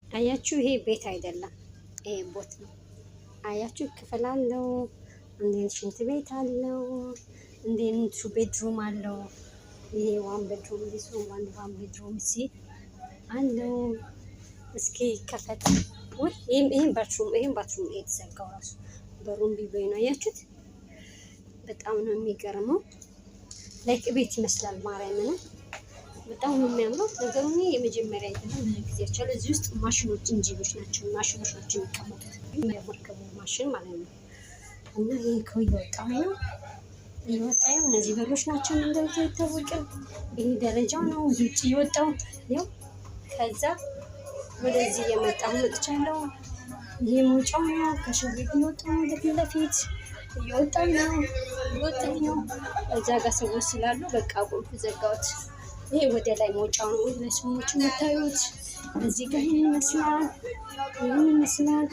አያችሁ፣ ይሄ ቤት አይደለም፣ ይሄ boat ነው። አያችሁ፣ ክፍል አለው፣ እንዴት ሽንት ቤት አለው፣ እንዴት two bedroom አለው። ይሄ one bedroom፣ this one bedroom ሲ አለው። እስኪ ከፈት። ውይ፣ ይሄም bathroom፣ ይሄም bathroom የተዘጋው ራሱ በሩም ቢበይ ነው። አያችሁት? በጣም ነው የሚገርመው። Like ቤት ይመስላል። ማርያምን በጣም ነው የሚያምረው። ነገሩ እኔ የመጀመሪያ አይደለም፣ ብዙ ጊዜ ያቻለ እዚህ ውስጥ ማሽኖች፣ ኢንጂኖች ናቸው፣ ማሽኖች ናቸው የሚቀመጡት፣ የመርከቡ ማሽን ማለት ነው። እና ይሄ ከው እየወጣ ነው፣ እየወጣ ነው። እነዚህ በሮች ናቸው፣ ምን እንደሆነ አይታወቅም። ይሄ ደረጃው ነው። ውጭ እየወጣው ያው ከዛ ወደዚህ እየመጣሁ መጥቻለሁ። ይሄ መውጫው ነው። ከሽንት ቤት እየወጣሁ ነው። ወደፊት ለፊት እየወጣሁ ነው፣ እየወጣሁ ነው። እዛ ጋር ሰዎች ስላሉ በቃ ቁልፍ ዘጋሁት። ይሄ ወደ ላይ መውጫው ነው። ወደ ላይ ሰዎች የምታዩት እዚህ ጋር ይሄን ይመስላል። ይሄን ይመስላል።